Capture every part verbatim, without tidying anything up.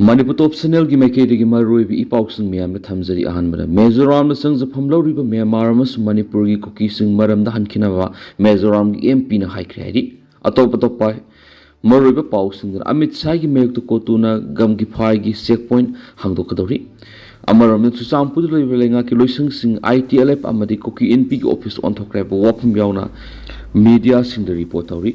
ꯃꯅꯤꯄꯨꯔ ꯇꯣꯞ ꯆꯦꯅꯦꯜꯒꯤ ꯃꯥꯏꯀꯩꯗꯒꯤ ꯃꯔꯨꯑꯣꯏꯕ ꯏ ꯄꯥꯎꯁꯤꯡ ꯃꯌꯥꯝꯗ ꯊꯝꯖꯔꯤ꯫ ꯑꯍꯥꯟꯕꯗ, ꯃꯤꯖꯣꯔꯥꯝꯗ ꯆꯪꯖꯐꯝ ꯂꯧꯔꯤꯕ ꯃ꯭ꯌꯥꯟꯃꯥꯔ ꯑꯃꯁꯨꯡ ꯃꯅꯤꯄꯨꯔꯒꯤ ꯀꯨꯀꯤꯁꯤꯡ ꯃꯔꯝꯗ ꯍꯟꯈꯤꯅꯕ ꯃꯤꯖꯣꯔꯥꯝꯒꯤ ꯑꯦꯝ ꯄꯤꯅ ꯍꯥꯏꯈ꯭ꯔꯦ ꯍꯥꯏꯔꯤ꯫ ꯑꯇꯣꯞ ꯑꯇꯣꯞꯄ ꯃꯔꯨꯑꯣꯏꯕ ꯄꯥꯎꯁꯤꯡꯗꯅ, ꯑꯃꯤꯠ ꯁꯥꯍꯒꯤ ꯃꯥꯌꯣꯛꯇ ꯀꯣꯇꯨꯅ ꯒꯝꯒꯤꯐꯥꯏꯒꯤ ꯆꯦꯛ ꯄꯣꯏꯟꯠ ꯍꯥꯡꯗꯣꯛꯀꯗꯧꯔꯤ꯫ ꯑꯃꯔꯣꯝꯗ, ꯆꯨꯔꯆꯥꯟꯄꯨꯔꯗ ꯂꯩꯕ ꯂꯩꯉꯥꯛꯀꯤ ꯂꯣꯏꯁꯪꯁꯤꯡ, ꯑꯥꯏ ꯇꯤ ꯑꯦꯜ ꯑꯦꯐ ꯑꯃꯗꯤ ꯀꯨꯀꯤ ꯏꯟꯄꯤꯒꯤ ꯑꯣꯐꯤꯁ ꯑꯣꯟꯊꯣꯛꯈ꯭ꯔꯦ ꯍꯥꯏꯕ ꯋꯥꯐꯝ ꯌꯥꯎꯅ ꯃꯤꯗꯤꯌꯥꯁꯤꯡꯗ ꯔꯤꯄꯣꯔꯠ ꯇꯧꯔꯤ꯫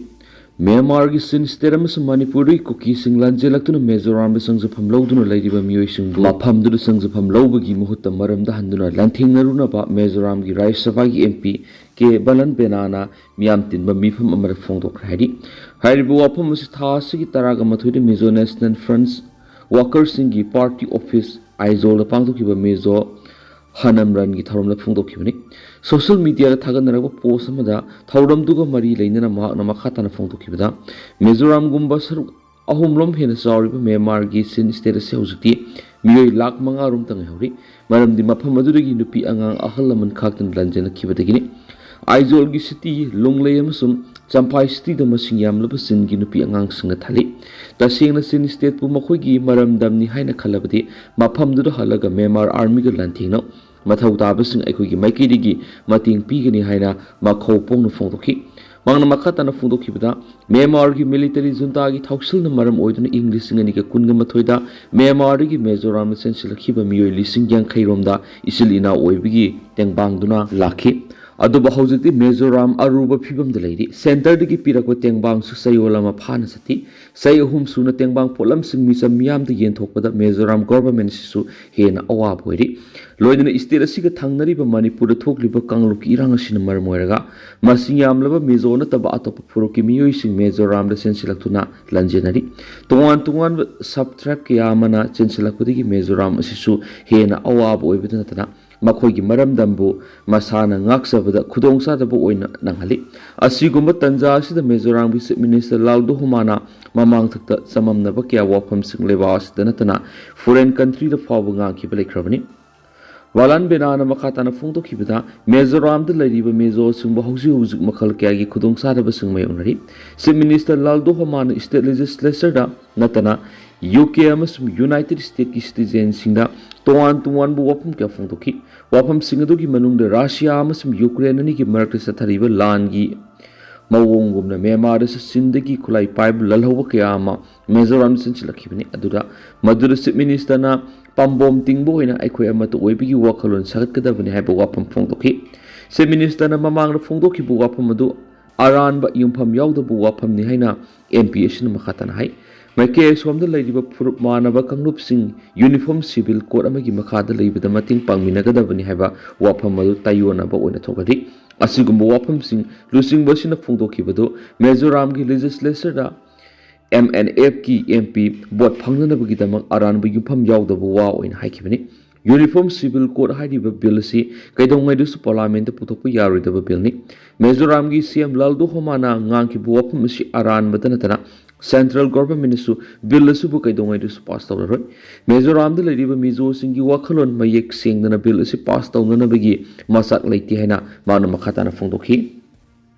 ꯃ꯭ꯌꯥꯟꯃꯥꯔꯒꯤ ꯆꯤꯟ ꯁ꯭ꯇꯦꯠ ꯑꯃꯁꯨꯡ ꯃꯅꯤꯄꯨꯔꯗꯒꯤ ꯀꯨꯀꯤꯁꯤꯡ ꯂꯥꯟꯖꯦꯜꯂꯛꯇꯨꯅ ꯃꯤꯖꯣꯔꯥꯝꯗ ꯆꯪꯖꯐꯝ ꯂꯧꯗꯨꯅ ꯂꯩꯔꯤꯕ ꯃꯤꯑꯣꯏꯁꯤꯡꯕꯨ ꯃꯐꯝꯗꯨꯗ ꯆꯪꯖꯐꯝ ꯂꯧꯕꯒꯤ ꯃꯍꯨꯠꯇ ꯃꯔꯝꯗ ꯍꯟꯗꯨꯅ ꯂꯥꯟꯊꯦꯡꯅꯔꯨꯅꯕ ꯃꯤꯖꯣꯔꯥꯝꯒꯤ ꯔꯥꯖ꯭ꯌ ꯁꯚꯥꯒꯤ ꯑꯦꯝ ꯄꯤ ꯀꯦ ꯕꯂꯟ ꯕꯦꯅꯥꯅ ꯃꯤꯌꯥꯝ ꯇꯤꯟꯕ ꯃꯤꯐꯝ ꯑꯃꯗ ꯐꯣꯡꯗꯣꯛꯈ꯭ꯔꯦ ꯍꯥꯏꯔꯤ꯫ ꯍꯥꯏꯔꯤꯕ ꯋꯥꯐꯝ ꯑꯁꯤ ꯊꯥ ꯑꯁꯤꯒꯤ ꯇꯔꯥꯒ ꯃꯥꯊꯣꯏꯗ ꯃꯤꯖꯣ ꯅꯦꯁꯅꯦꯜ ꯐ꯭ꯔꯟꯠ ꯋꯥꯀꯔꯁꯤꯡꯒꯤ ꯄꯥꯔꯇꯤ ꯑꯣꯐꯤꯁ ꯑꯥꯏꯖꯣꯜꯗ ꯄꯥꯡꯊꯣꯛꯈꯤꯕ ꯃꯤꯖꯣ ꯍꯅꯝ ꯔꯟꯒꯤ ꯊꯧꯔꯝꯗ ꯐꯣꯡꯗꯣꯛꯈꯤꯕꯅꯤ꯫ ꯁꯣꯁꯤꯌꯦꯜ ꯃꯤꯗꯤꯌꯥꯗ ꯊꯥꯒꯠꯅꯔꯛꯄ ꯄꯣꯁ ꯑꯃꯗ ꯊꯧꯔꯝꯗꯨꯒ ꯃꯔꯤ ꯂꯩꯅꯅ ꯃꯍꯥꯛꯅ ꯃꯈꯥ ꯇꯥꯅ ꯐꯣꯡꯗꯣꯛꯈꯤꯕꯗ, ꯃꯤꯖꯣꯔꯥꯝꯒꯨꯝꯕ ꯁꯔꯨꯛ ꯑꯍꯨꯝꯂꯣꯝ ꯍꯦꯟꯅ ꯆꯥꯎꯔꯤꯕ ꯃ꯭ꯌꯥꯟꯃꯥꯔꯒꯤ ꯆꯤꯟ ꯁ꯭ꯇꯦꯠ ꯑꯁꯤ ꯍꯧꯖꯤꯛꯇꯤ ꯃꯤꯑꯣꯏ ꯂꯥꯈ ꯃꯉꯥ ꯔꯣꯝꯇ ꯉꯥꯏꯍꯧꯔꯤ꯫ ꯃꯔꯝꯗꯤ ꯃꯐꯝ ꯑꯗꯨꯗꯒꯤ ꯅꯨꯄꯤ ꯑꯉꯥꯡ ꯑꯍꯜ ꯂꯃꯟ ꯈꯥꯛꯇꯅ ꯂꯥꯟꯖꯦꯜꯂꯛꯈꯤꯕꯗꯒꯤꯅꯤ꯫ ꯑꯥꯏꯖꯣꯜꯒꯤ ꯁꯤꯇꯤ ꯂꯣꯡꯂꯦ ꯑꯃꯁꯨꯡ ꯆꯝꯐꯥꯏ ꯁꯤꯇꯤꯗ ꯃꯁꯤꯡ ꯌꯥꯝꯂꯕ ꯆꯤꯟꯒꯤ ꯅꯨꯄꯤ ꯑꯉꯥꯡꯁꯤꯡꯅ ꯊꯜꯂꯤ꯫ ꯇꯁꯦꯡꯅ ꯆꯤꯟ ꯁ꯭ꯇꯦꯠꯄꯨ ꯃꯈꯣꯏꯒꯤ ꯃꯔꯝꯗꯝꯅꯤ ꯍꯥꯏꯅ ꯈꯜꯂꯕꯗꯤ, ꯃꯐꯝꯗꯨꯗ ꯍꯜꯂꯒ ꯃ꯭ꯌꯥꯟꯃꯥꯔ ꯑꯥꯔꯃꯤꯒ ꯂꯥꯟꯊꯦꯡꯅꯧ꯫ ꯃꯊꯧ ꯇꯥꯕꯁꯤꯡ ꯑꯩꯈꯣꯏꯒꯤ ꯃꯥꯏꯀꯩꯗꯒꯤ ꯃꯇꯦꯡ ꯄꯤꯒꯅꯤ ꯍꯥꯏꯅ ꯃꯈꯧ ꯄꯣꯡꯅ ꯐꯣꯡꯗꯣꯛꯈꯤ꯫ ꯃꯍꯥꯛꯅ ꯃꯈꯥ ꯇꯥꯅ ꯐꯣꯡꯗꯣꯛꯈꯤꯕꯗ, ꯃ꯭ꯌꯥꯟꯃꯥꯔꯒꯤ ꯃꯤꯂꯤꯇꯔꯤ ꯖꯨꯟꯇꯥꯒꯤ ꯊꯧꯁꯤꯜꯅ ꯃꯔꯝ ꯑꯣꯏꯗꯨꯅ ꯏꯪ ꯂꯤꯁꯤꯡ ꯑꯅꯤꯒ ꯀꯨꯟꯒ ꯃꯥꯊꯣꯏꯗ ꯃ꯭ꯌꯥꯟꯃꯥꯔꯗꯒꯤ ꯃꯤꯖꯣꯔꯥꯝꯗ ꯆꯦꯟꯁꯤꯜꯂꯛꯈꯤꯕ ꯃꯤꯑꯣꯏ ꯂꯤꯁꯤꯡ ꯌꯥꯡꯈꯩ ꯔꯣꯝꯗ ꯏꯆꯤꯜ ꯏꯅꯥꯎ ꯑꯣꯏꯕꯒꯤ ꯇꯦꯡꯕꯥꯡꯗꯨꯅ ꯂꯥꯛꯈꯤ꯫ ꯑꯗꯨꯕꯨ ꯍꯧꯖꯤꯛꯇꯤ ꯃꯤꯖꯣꯔꯥꯝ ꯑꯔꯨꯕ ꯐꯤꯕꯝꯗ ꯂꯩꯔꯤ꯫ ꯁꯦꯟꯇꯔꯗꯒꯤ ꯄꯤꯔꯛꯄ ꯇꯦꯡꯕꯥꯡꯁꯨ ꯆꯌꯣꯜ ꯑꯃ ꯐꯥꯅ ꯆꯠꯊꯤ꯫ ꯆꯍꯤ ꯑꯍꯨꯝ ꯁꯨꯅ ꯇꯦꯡꯕꯥꯡ ꯄꯣꯠꯂꯝꯁꯤꯡ ꯃꯤꯆꯝ ꯃꯤꯌꯥꯝꯗ ꯌꯦꯟꯊꯣꯛꯄꯗ ꯃꯤꯖꯣꯔꯥꯝ ꯒꯣꯚꯔꯟꯃꯦꯟꯠꯁꯤꯁꯨ ꯍꯦꯟꯅ ꯑꯋꯥꯕ ꯑꯣꯏꯔꯤ꯫ ꯂꯣꯏꯅꯅ ꯁ꯭ꯇꯦꯠ ꯑꯁꯤꯒ ꯊꯪꯅꯔꯤꯕ ꯃꯅꯤꯄꯨꯔꯗ ꯊꯣꯛꯂꯤꯕ ꯀꯥꯡꯂꯨꯞꯀꯤ ꯏꯔꯥꯡ ꯑꯁꯤꯅ ꯃꯔꯝ ꯑꯣꯏꯔꯒ, ꯃꯁꯤꯡ ꯌꯥꯝꯂꯕ ꯃꯤꯖꯣ ꯅꯠꯇꯕ ꯑꯇꯣꯞꯄ ꯐꯨꯔꯨꯞꯀꯤ ꯃꯤꯑꯣꯏꯁꯤꯡ ꯃꯤꯖꯣꯔꯥꯝꯗ ꯆꯦꯟꯁꯤꯜꯂꯛꯇꯨꯅ ꯂꯥꯟꯖꯦꯟꯅꯔꯤ꯫ ꯇꯣꯉꯥꯟ ꯇꯣꯉꯥꯟꯕ ꯁꯕ ꯇ꯭ꯔꯥꯏꯕ ꯀꯌꯥ ꯑꯃꯅ ꯆꯦꯟꯁꯤꯜꯂꯛꯄꯗꯒꯤ ꯃꯤꯖꯣꯔꯥꯝ ꯑꯁꯤꯁꯨ ꯍꯦꯟꯅ ꯑꯋꯥꯕ ꯑꯣꯏꯕꯇ ꯅꯠꯇꯅ, ꯃꯈꯣꯏꯒꯤ ꯃꯔꯝꯗꯝꯕꯨ ꯃꯁꯥꯅ ꯉꯥꯛꯆꯕꯗ ꯈꯨꯗꯣꯡꯆꯥꯗꯕ ꯑꯣꯏꯅ ꯅꯪꯍꯜꯂꯤ꯫ ꯑꯁꯤꯒꯨꯝꯕ ꯇꯟꯖꯥ ꯑꯁꯤꯗ ꯃꯤꯖꯣꯔꯥꯝꯒꯤ ꯆꯤꯐ ꯃꯤꯅꯤꯁꯇꯔ ꯂꯥꯜꯗꯨꯍꯣꯃꯥꯅ ꯃꯃꯥꯡꯊꯛꯇ ꯆꯃꯝꯅꯕ ꯀꯌꯥ ꯋꯥꯐꯝꯁꯤꯡ ꯂꯩꯕꯥꯛ ꯑꯁꯤꯗ ꯅꯠꯇꯅ ꯐꯣꯔꯦꯟ ꯀꯟꯇ꯭ꯔꯤꯗ ꯐꯥꯎꯕ ꯉꯥꯡꯈꯤꯕ ꯂꯩꯈ꯭ꯔꯕꯅꯤ꯫ ꯕꯂꯥꯟ ꯕꯦꯅꯥꯅ ꯃꯈꯥ ꯇꯥꯅ ꯐꯣꯡꯗꯣꯛꯈꯤꯕꯗ, ꯃꯤꯖꯣꯔꯥꯝꯗ ꯂꯩꯔꯤꯕ ꯃꯤꯖꯣꯁꯤꯡꯕꯨ ꯍꯧꯖꯤꯛ ꯍꯧꯖꯤꯛ ꯃꯈꯜ ꯀꯌꯥꯒꯤ ꯈꯨꯗꯣꯡꯆꯥꯗꯕꯁꯤꯡ ꯃꯥꯌꯣꯛꯅꯔꯤ꯫ ꯆꯤꯐ ꯃꯤꯅꯤꯁꯇꯔ ꯂꯥꯜꯗꯨꯍꯣꯃꯥꯅ ꯁ꯭ꯇꯦꯠ ꯂꯦꯖꯤꯁꯂꯦꯆꯔꯗ ꯅꯠꯇꯅ ꯌꯨ ꯀꯦ ꯑꯃꯁꯨꯡ ꯌꯨꯅꯥꯏꯇꯦꯗ ꯁ꯭ꯇꯦꯠꯀꯤ ꯁꯤꯇꯤꯖꯦꯟꯁꯤꯡꯗ ꯇꯣꯉꯥꯟ ꯇꯣꯉꯥꯟꯕ ꯋꯥꯐꯝ ꯀꯌꯥ ꯐꯣꯡꯗꯣꯛꯈꯤ꯫ ꯋꯥꯐꯝꯁꯤꯡ ꯑꯗꯨꯒꯤ ꯃꯅꯨꯡꯗ ꯔꯁꯤꯌꯥ ꯑꯃꯁꯨꯡ ꯌꯨꯀ꯭ꯔꯦꯟ ꯑꯅꯤꯒꯤ ꯃꯔꯛꯇ ꯆꯠꯊꯔꯤꯕ ꯂꯥꯟꯒꯤ ꯃꯑꯣꯡꯒꯨꯝꯅ ꯃ꯭ꯌꯥꯟꯃꯥꯔꯗꯁꯨ ꯆꯤꯟꯗꯒꯤ ꯈꯨꯠꯂꯥꯏ ꯄꯥꯏꯕ ꯂꯜꯍꯧꯕ ꯀꯌꯥ ꯑꯃ ꯃꯤꯖꯣꯔꯥꯝꯗ ꯆꯪꯁꯤꯜꯂꯛꯈꯤꯕꯅꯤ꯫ ꯑꯗꯨꯗ ꯃꯗꯨꯗ ꯆꯤꯐ ꯃꯤꯅꯤꯁꯇꯔꯅ ꯄꯥꯝꯕꯣꯝ ꯇꯤꯡꯕ ꯑꯣꯏꯅ ꯑꯩꯈꯣꯏ ꯑꯃꯠꯇ ꯑꯣꯏꯕꯒꯤ ꯋꯥꯈꯜꯂꯣꯟ ꯁꯥꯒꯠꯀꯗꯕꯅꯤ ꯍꯥꯏꯕ ꯋꯥꯐꯝ ꯐꯣꯡꯗꯣꯛꯈꯤ꯫ ꯆꯤꯐ ꯃꯤꯅꯤꯁꯇꯔꯅ ꯃꯃꯥꯡꯗ ꯐꯣꯡꯗꯣꯛꯈꯤꯕ ꯋꯥꯐꯝ ꯑꯗꯨ ꯑꯔꯥꯟꯕ ꯌꯨꯝꯐꯝ ꯌꯥꯎꯗꯕ ꯋꯥꯐꯝꯅꯤ ꯍꯥꯏꯅ ꯑꯦꯝ ꯄꯤ ꯑꯁꯤꯅ ꯃꯈꯥ ꯇꯥꯅ ꯍꯥꯏ꯫ ꯃꯥꯏꯀꯩ ꯑꯁꯣꯝꯗ ꯂꯩꯔꯤꯕ ꯐꯨꯔꯨꯞ ꯃꯥꯟꯅꯕ ꯀꯥꯡꯂꯨꯞꯁꯤꯡ ꯌꯨꯅꯤꯐꯣꯔꯝ ꯁꯤꯚꯤꯜ ꯀꯣꯗ ꯑꯃꯒꯤ ꯃꯈꯥꯗ ꯂꯩꯕꯗ ꯃꯇꯦꯡ ꯄꯥꯡꯃꯤꯟꯅꯒꯗꯕꯅꯤ ꯍꯥꯏꯕ ꯋꯥꯐꯝ ꯑꯗꯨ ꯇꯥꯏꯑꯣꯟꯅꯕ ꯑꯣꯏꯅ ꯊꯣꯛꯂꯗꯤ, ꯑꯁꯤꯒꯨꯝꯕ ꯋꯥꯐꯝꯁꯤꯡ ꯂꯨꯆꯤꯡꯕ ꯑꯁꯤꯅ ꯐꯣꯡꯗꯣꯛꯈꯤꯕꯗꯨ ꯃꯤꯖꯣꯔꯥꯝꯒꯤ ꯂꯦꯖꯤꯁꯂꯦꯆꯔꯗ ꯑꯦꯝ ꯑꯦꯟ ꯑꯦꯐꯀꯤ ꯑꯦꯝ ꯄꯤ ꯚꯣꯠ ꯐꯪꯅꯅꯕꯒꯤꯗꯃꯛ ꯑꯔꯥꯟꯕ ꯌꯨꯝꯐꯝ ꯌꯥꯎꯗꯕ ꯋꯥ ꯑꯣꯏꯅ ꯍꯥꯏꯈꯤꯕꯅꯤ꯫ ꯌꯨꯅꯤꯐꯣꯔꯝ ꯁꯤꯚꯤꯜ ꯀꯣꯗ ꯍꯥꯏꯔꯤꯕ ꯕꯤꯜ ꯑꯁꯤ ꯀꯩꯗꯧꯉꯩꯗꯁꯨ ꯄꯥꯔꯂꯤꯌꯥꯃꯦꯟꯠꯇ ꯄꯨꯊꯣꯛꯄ ꯌꯥꯔꯣꯏꯗꯕ ꯕꯤꯜꯅꯤ꯫ ꯃꯤꯖꯣꯔꯥꯝꯒꯤ ꯁꯤ ꯑꯦꯝ ꯂꯥꯜꯗꯨꯍꯣꯃꯥꯅ ꯉꯥꯡꯈꯤꯕ ꯋꯥꯐꯝ ꯑꯁꯤ ꯑꯔꯥꯟꯕꯇ ꯅꯠꯇꯅ ꯁꯦꯟꯇ꯭ꯔꯦꯜ ꯒꯣꯚꯔꯟꯃꯦꯟꯠꯅꯁꯨ ꯕꯤꯜ ꯑꯁꯤꯕꯨ ꯀꯩꯗꯧꯉꯩꯗꯁꯨ ꯄꯥꯁ ꯇꯧꯔꯔꯣꯏ꯫ ꯃꯤꯖꯣꯔꯥꯝꯗ ꯂꯩꯔꯤꯕ ꯃꯤꯖꯣꯁꯤꯡꯒꯤ ꯋꯥꯈꯜꯂꯣꯟ ꯃꯌꯦꯛ ꯁꯦꯡꯗꯅ ꯕꯤꯜ ꯑꯁꯤ ꯄꯥꯁ ꯇꯧꯅꯅꯕꯒꯤ ꯃꯆꯥꯛ ꯂꯩꯇꯦ ꯍꯥꯏꯅ ꯃꯥꯅ ꯃꯈꯥ ꯇꯥꯅ ꯐꯣꯡꯗꯣꯛꯈꯤ꯫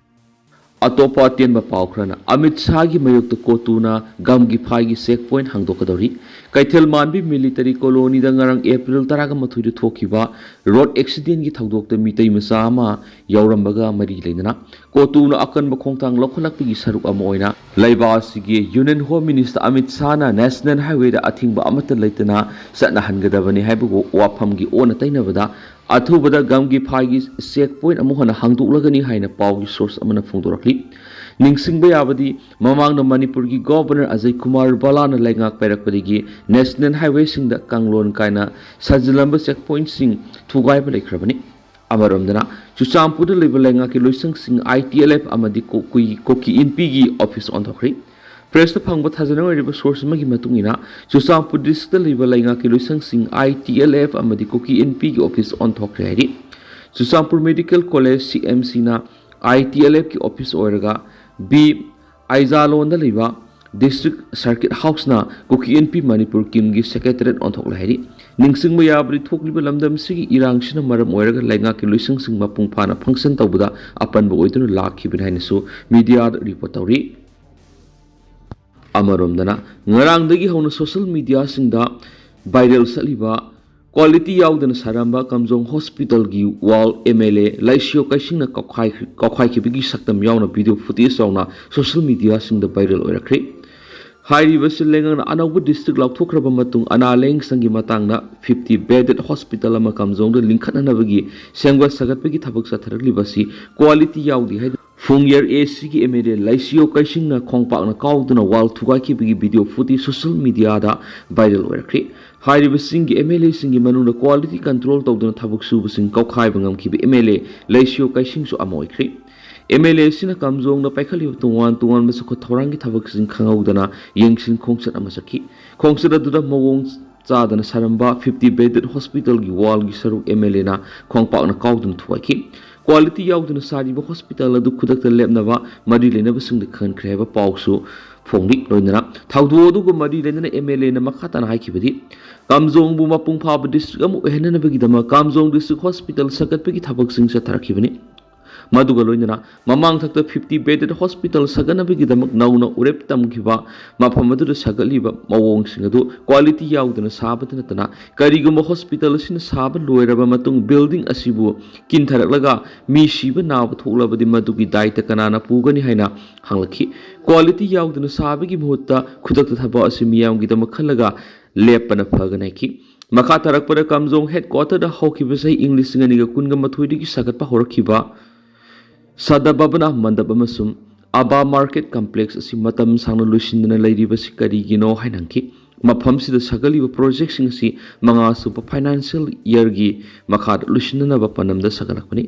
ꯑꯇꯣꯞꯄ ꯑꯇꯦꯟꯕ ꯄꯥꯎ ꯈꯔꯅ, ꯑꯃꯤꯠ ꯁꯥꯍꯒꯤ ꯃꯥꯌꯣꯛꯇ ꯀꯣꯇꯨꯅ ꯒꯝꯒꯤꯐꯥꯏꯒꯤ ꯆꯦꯛ ꯄꯣꯏꯟꯠ ꯍꯥꯡꯗꯣꯛꯀꯗꯧꯔꯤ꯫ ꯀꯩꯊꯦꯜ ꯃꯥꯟꯕꯤ ꯃꯤꯂꯤꯇꯔꯤ ꯀꯣꯂꯣꯅꯤꯗ ꯉꯔꯥꯡ ꯑꯦꯄ꯭ꯔꯤꯜ ꯇꯔꯥꯃꯥꯊꯣꯏꯗ ꯊꯣꯛꯈꯤꯕ ꯔꯣꯗ ꯑꯦꯛꯁꯤꯗꯦꯟꯠꯀꯤ ꯊꯧꯗꯣꯛꯇ ꯃꯤꯇꯩ ꯃꯆꯥ ꯑꯃ ꯌꯥꯎꯔꯝꯕꯒ ꯃꯔꯤ ꯂꯩꯅꯅ ꯀꯣꯇꯨꯅ ꯑꯀꯟꯕ ꯈꯣꯡꯊꯥꯡ ꯂꯧꯈꯠꯂꯛꯄꯒꯤ ꯁꯔꯨꯛ ꯑꯃ ꯑꯣꯏꯅ ꯂꯩꯕꯥꯛ ꯑꯁꯤꯒꯤ ꯌꯨꯅꯤꯌꯟ ꯍꯣꯝ ꯃꯤꯅꯤꯁꯇꯔ ꯑꯃꯤꯠ ꯁꯥꯍꯅ ꯅꯦꯁꯅꯦꯜ ꯍꯥꯏꯋꯦꯗ ꯑꯊꯤꯡꯕ ꯑꯃꯠꯇ ꯂꯩꯇꯅ ꯆꯠꯅꯍꯟꯒꯗꯕꯅꯤ ꯍꯥꯏꯕ ꯋꯥꯐꯝꯒꯤ ꯑꯣꯟꯅ ꯇꯩꯅꯕꯗ ꯑꯊꯨꯕꯗ ꯒꯝꯒꯤꯐꯥꯏꯒꯤ ꯆꯦꯛ ꯄꯣꯏꯟꯠ ꯑꯃꯨꯛ ꯍꯟꯅ ꯍꯥꯡꯗꯣꯛꯂꯒꯅꯤ ꯍꯥꯏꯅ ꯄꯥꯎꯒꯤ ꯁꯣꯔꯁ ꯑꯃꯅ ꯐꯣꯡꯗꯣꯔꯛꯂꯤ꯫ ꯅꯤꯡꯁꯤꯡꯕ ꯌꯥꯕꯗꯤ, ꯃꯃꯥꯡꯗ ꯃꯅꯤꯄꯨꯔꯒꯤ ꯒꯣꯚꯔꯅꯔ ꯑꯖꯌ ꯀꯨꯃꯥꯔ ꯚꯜꯂꯥꯅ ꯂꯩꯉꯥꯛ ꯄꯥꯏꯔꯛꯄꯗꯒꯤ ꯅꯦꯁꯅꯦꯜ ꯍꯥꯏꯋꯦꯁꯤꯡꯗ ꯀꯥꯡꯂꯣꯟ ꯀꯥꯏꯅ ꯁꯥꯖꯤꯜꯂꯝꯕ ꯆꯦꯛ ꯄꯣꯏꯟꯠꯁꯤꯡ ꯊꯨꯒꯥꯏꯕ ꯂꯩꯈ꯭ꯔꯕꯅꯤ꯫ ꯑꯃꯔꯣꯝꯗꯅ, ꯆꯨꯔꯆꯥꯟꯄꯨꯔꯗ ꯂꯩꯕ ꯂꯩꯉꯥꯛꯀꯤ ꯂꯣꯏꯁꯪꯁꯤꯡ, ꯑꯥꯏ ꯇꯤ ꯑꯦꯜ ꯑꯦꯐ ꯑꯃꯗꯤ ꯀꯨꯀꯤ, ꯀꯨꯀꯤ ꯏꯟꯄꯤꯒꯤ ꯑꯣꯐꯤꯁ ꯑꯣꯟꯊꯣꯛꯈ꯭ꯔꯦ꯫ ꯄ꯭ꯔꯦꯁꯇ ꯐꯪꯕ ꯊꯥꯖꯅꯤꯡꯉꯥꯏ ꯑꯣꯏꯔꯤꯕ ꯁꯣꯔꯁ ꯑꯃꯒꯤ ꯃꯇꯨꯡ ꯏꯟꯅ, ꯆꯨꯔꯆꯥꯟꯄꯨꯔ ꯗꯤꯁꯇ꯭ꯔꯤꯛꯇ ꯂꯩꯕ ꯂꯩꯉꯥꯛꯀꯤ ꯂꯣꯏꯁꯪꯁꯤꯡ, ꯑꯥꯏ ꯇꯤ ꯑꯦꯜ ꯑꯦꯐ ꯑꯃꯗꯤ ꯀꯨꯀꯤ ꯏꯟꯄꯤꯒꯤ ꯑꯣꯐꯤꯁ ꯑꯣꯟꯊꯣꯛꯈ꯭ꯔꯦ ꯍꯥꯏꯔꯤ꯫ ꯆꯨꯔꯆꯥꯟꯄꯨꯔ ꯃꯦꯗꯤꯀꯦꯜ ꯀꯣꯂꯦꯖ, ꯁꯤ ꯑꯦꯝ ꯁꯤꯅ ꯑꯥꯏ ꯇꯤ ꯑꯦꯜ ꯑꯦꯐꯀꯤ ꯑꯣꯐꯤꯁ ꯑꯣꯏꯔꯒ, ꯕꯤ ꯑꯥꯏꯖꯥꯂꯣꯟꯗ ꯂꯩꯕ ꯗꯤꯁꯇ꯭ꯔꯤꯛ ꯁꯔꯀꯤꯠ ꯍꯥꯎꯁꯅ ꯀꯨꯀꯤ ꯏꯟꯄꯤ ꯃꯅꯤꯄꯨꯔ ꯀꯤꯝꯒꯤ ꯁꯦꯀ꯭ꯔꯦꯇꯔꯤꯌꯦꯠ ꯑꯣꯟꯊꯣꯛꯂꯦ ꯍꯥꯏꯔꯤ꯫ ꯅꯤꯡꯁꯤꯡꯕ ꯌꯥꯕꯗꯤ, ꯊꯣꯛꯂꯤꯕ ꯂꯝꯗꯝꯁꯤꯒꯤ ꯏꯔꯥꯡꯁꯤꯅ ꯃꯔꯝ ꯑꯣꯏꯔꯒ ꯂꯩꯉꯥꯛꯀꯤ ꯂꯣꯏꯁꯪꯁꯤꯡ ꯃꯄꯨꯡ ꯐꯥꯅ ꯐꯪꯁꯟ ꯇꯧꯕꯗ ꯑꯄꯟꯕ ꯑꯣꯏꯗꯨꯅ ꯂꯥꯛꯈꯤꯕꯅꯤ ꯍꯥꯏꯅꯁꯨ ꯃꯤꯗꯤꯌꯥꯗ ꯔꯤꯄꯣꯔꯠ ꯇꯧꯔꯤ꯫ ꯑꯃꯔꯣꯝꯗꯅ, ꯉꯔꯥꯡꯗꯒꯤ ꯍꯧꯅ ꯁꯣꯁꯤꯌꯦꯜ ꯃꯤꯗꯤꯌꯥꯁꯤꯡꯗ ꯚꯥꯏꯔꯦꯜ ꯆꯠꯂꯤꯕ ꯀ꯭ꯋꯥꯂꯤꯇꯤ ꯌꯥꯎꯗꯅ ꯁꯥꯔꯝꯕ ꯀꯥꯝꯖꯣꯡ ꯍꯣꯁꯄꯤꯇꯥꯜꯒꯤ ꯋꯥꯜ ꯑꯦꯝ ꯑꯦꯜ ꯑꯦ ꯂꯩꯁꯤꯌꯣ ꯀꯩꯁꯤꯡꯅ ꯀꯥꯎꯈꯥꯏ-, ꯀꯥꯎꯈꯥꯏꯈꯤꯕꯒꯤ ꯁꯛꯇꯝ ꯌꯥꯎꯅ ꯚꯤꯗꯤꯑꯣ ꯐꯨꯇꯦꯖ ꯌꯥꯎꯅ ꯁꯣꯁꯤꯌꯦꯜ ꯃꯤꯗꯤꯌꯥꯁꯤꯡꯗ ꯚꯥꯏꯔꯦꯜ ꯑꯣꯏꯔꯛꯈ꯭ꯔꯦ꯫ ꯍꯥꯏꯔꯤꯕꯁꯤ ꯂꯩꯉꯥꯛꯅ ꯑꯅꯧꯕ ꯗꯤꯁꯇ꯭ꯔꯤꯛ ꯂꯥꯎꯊꯣꯛꯈ꯭ꯔꯕ ꯃꯇꯨꯡ ꯑꯅꯥ ꯂꯥꯌꯦꯡ ꯁꯪꯒꯤ ꯃꯇꯥꯡꯗ ꯐꯤꯐꯇꯤ ꯕꯦꯗꯦꯗ ꯍꯣꯁꯄꯤꯇꯥꯜ ꯑꯃ ꯀꯥꯝꯖꯣꯡꯗ ꯂꯤꯡꯈꯠꯅꯅꯕꯒꯤ ꯁꯦꯝꯒꯠ ꯁꯥꯒꯠꯄꯒꯤ ꯊꯕꯛ ꯆꯠꯊꯔꯛꯂꯤꯕ ꯑꯁꯤ ꯀ꯭ꯋꯥꯂꯤꯇꯤ ꯌꯥꯎꯗꯦ ꯍꯥꯏꯗꯨꯅ ꯐꯨꯡꯌꯔ ꯑꯦ ꯁꯤꯒꯤ ꯑꯦꯝ ꯑꯦꯜ ꯑꯦ ꯂꯩꯁꯤꯌꯣ ꯀꯩꯁꯤꯡꯅ ꯈꯣꯡꯄꯥꯛꯅ ꯀꯥꯎꯗꯨꯅ ꯋꯥꯜ ꯊꯨꯒꯥꯏꯈꯤꯕꯒꯤ ꯚꯤꯗꯤꯑꯣ ꯐꯨꯇꯦꯖ ꯁꯣꯁꯤꯌꯦꯜ ꯃꯤꯗꯤꯌꯥꯗ ꯚꯥꯏꯔꯦꯜ ꯑꯣꯏꯔꯛꯈ꯭ꯔꯦ꯫ ꯍꯥꯏꯔꯤꯕꯁꯤꯡꯒꯤ ꯑꯦꯝ ꯑꯦꯜ ꯑꯦꯁꯤꯡꯒꯤ ꯃꯅꯨꯡꯗ ꯀ꯭ꯋꯥꯂꯤꯇꯤ ꯀꯟꯇ꯭ꯔꯣꯜ ꯇꯧꯗꯨꯅ ꯊꯕꯛ ꯁꯨꯕꯁꯤꯡ ꯀꯥꯎꯈꯥꯏꯕ ꯉꯝꯈꯤꯕ ꯑꯦꯝ ꯑꯦꯜ ꯑꯦ ꯂꯩꯁꯤꯌꯣ ꯀꯩꯁꯤꯡꯁꯨ ꯑꯃ ꯑꯣꯏꯈ꯭ꯔꯦ꯫ ꯑꯦꯝ ꯑꯦꯜ ꯑꯦ ꯑꯁꯤꯅ ꯀꯥꯝꯖꯣꯡꯗ ꯄꯥꯏꯈꯠꯂꯤꯕ ꯇꯣꯉꯥꯟ ꯇꯣꯉꯥꯟꯕ ꯆꯥꯎꯈꯠ ꯊꯧꯔꯥꯡꯒꯤ ꯊꯕꯛꯁꯤꯡ ꯈꯪꯍꯧꯗꯅ ꯌꯦꯡꯁꯤꯟ ꯈꯣꯡꯆꯠ ꯑꯃ ꯆꯠꯈꯤ꯫ ꯈꯣꯡꯆꯠ ꯑꯗꯨꯗ ꯃꯑꯣꯡ ꯆꯥꯗꯅ ꯁꯥꯔꯝꯕ ꯐꯤꯐꯇꯤ ꯕꯦꯗꯦꯗ ꯍꯣꯁꯄꯤꯇꯥꯜꯒꯤ ꯋꯥꯜꯒꯤ ꯁꯔꯨꯛ ꯑꯦꯝ ꯑꯦꯜ ꯑꯦꯅ ꯈꯣꯡꯄꯥꯛꯅ ꯀꯥꯎꯗꯨꯅ ꯊꯨꯒꯥꯏꯈꯤ꯫ ꯀ꯭ꯋꯥꯂꯤꯇꯤ ꯌꯥꯎꯗꯅ ꯁꯥꯔꯤꯕ ꯍꯣꯁꯄꯤꯇꯥꯜ ꯑꯗꯨ ꯈꯨꯗꯛꯇ ꯂꯦꯞꯅꯕ ꯃꯔꯤ ꯂꯩꯅꯕꯁꯤꯡꯗ ꯈꯪꯍꯟꯈ꯭ꯔꯦ ꯍꯥꯏꯕ ꯄꯥꯎꯁꯨ ꯐꯣꯡꯂꯤ꯫ ꯂꯣꯏꯅꯅ ꯊꯧꯗꯣꯛ ꯑꯗꯨꯒ ꯃꯔꯤ ꯂꯩꯅꯅ ꯑꯦꯝ ꯑꯦꯜ ꯑꯦꯅ ꯃꯈꯥ ꯇꯥꯅ ꯍꯥꯏꯈꯤꯕꯗꯤ, ꯀꯥꯝꯖꯣꯡꯕꯨ ꯃꯄꯨꯡ ꯐꯥꯕ ꯗꯤꯁꯇ꯭ꯔꯤꯛ ꯑꯃ ꯑꯣꯏꯍꯟꯅꯅꯕꯒꯤꯗꯃꯛ ꯀꯥꯝꯖꯣꯡ ꯗꯤꯁꯇ꯭ꯔꯤꯛ ꯍꯣꯁꯄꯤꯇꯥꯜ ꯁꯥꯒꯠꯄꯒꯤ ꯊꯕꯛꯁꯤꯡ ꯆꯠꯊꯔꯛꯈꯤꯕꯅꯤ꯫ ꯃꯗꯨꯒ ꯂꯣꯏꯅꯅ ꯃꯃꯥꯡꯊꯛꯇ ꯐꯤꯐꯇꯤ ꯕꯦꯗꯦꯗ ꯍꯣꯁꯄꯤꯇꯥꯜ ꯁꯥꯒꯠꯅꯕꯒꯤꯗꯃꯛ ꯅꯧꯅ ꯎꯔꯦꯞ ꯇꯝꯈꯤꯕ ꯃꯐꯝ ꯑꯗꯨꯗ ꯁꯥꯒꯠꯂꯤꯕ ꯃꯑꯣꯡꯁꯤꯡ ꯑꯗꯨ ꯀ꯭ꯋꯥꯂꯤꯇꯤ ꯌꯥꯎꯗꯅ ꯁꯥꯕꯇ ꯅꯠꯇꯅ, ꯀꯔꯤꯒꯨꯝꯕ ꯍꯣꯁꯄꯤꯇꯥꯜ ꯑꯁꯤꯅ ꯁꯥꯕ ꯂꯣꯏꯔꯕ ꯃꯇꯨꯡ ꯕꯤꯜꯗꯤꯡ ꯑꯁꯤꯕꯨ ꯀꯤꯟꯊꯔꯛꯂꯒ ꯃꯤ ꯁꯤꯕ ꯅꯥꯕ ꯊꯣꯛꯂꯕꯗꯤ ꯃꯗꯨꯒꯤ ꯗꯥꯏꯇ ꯀꯅꯥꯅ ꯄꯨꯒꯅꯤ ꯍꯥꯏꯅ ꯍꯪꯂꯛꯈꯤ꯫ ꯀ꯭ꯋꯥꯂꯤꯇꯤ ꯌꯥꯎꯗꯅ ꯁꯥꯕꯒꯤ ꯃꯍꯨꯠꯇ ꯈꯨꯗꯛꯇ ꯊꯕꯛ ꯑꯁꯤ ꯃꯤꯌꯥꯝꯒꯤꯗꯃꯛ ꯈꯜꯂꯒ ꯂꯦꯞꯄꯅ ꯐꯒꯅꯤ ꯍꯥꯏꯈꯤ꯫ ꯃꯈꯥ ꯇꯥꯔꯛꯄꯗ ꯀꯥꯝꯖꯣꯡ ꯍꯦꯗꯀ꯭ꯋꯥꯇꯔꯗ ꯍꯧꯈꯤꯕ ꯆꯍꯤ ꯏꯪ ꯂꯤꯁꯤꯡ ꯑꯅꯤꯒ ꯀꯨꯟꯒ ꯃꯥꯊꯣꯏꯗꯒꯤ ꯁꯥꯒꯠꯄ ꯍꯧꯔꯛꯈꯤꯕ ꯁꯗ ꯚꯕꯅꯥ ꯃꯟꯗꯞ ꯑꯃꯁꯨꯡ ꯑꯕꯥ ꯃꯥꯔꯀꯦꯠ ꯀꯝꯄ꯭ꯂꯦꯛꯁ ꯑꯁꯤ ꯃꯇꯝ ꯁꯥꯡꯅ ꯂꯣꯏꯁꯤꯟꯗꯅ ꯂꯩꯔꯤꯕꯁꯤ ꯀꯔꯤꯒꯤꯅꯣ ꯍꯥꯏꯅ ꯍꯪꯈꯤ꯫ ꯃꯐꯝꯁꯤꯗ ꯁꯥꯒꯠꯂꯤꯕ ꯄ꯭ꯔꯣꯖꯦꯛꯁꯤꯡ ꯑꯁꯤ ꯃꯉꯥꯁꯨꯕ ꯐꯥꯏꯅꯥꯟꯁꯤꯌꯦꯜ ꯏꯌꯔꯒꯤ ꯃꯈꯥꯗ ꯂꯣꯏꯁꯤꯟꯅꯅꯕ ꯄꯥꯟꯗꯝꯗ ꯁꯥꯒꯠꯂꯛꯄꯅꯤ꯫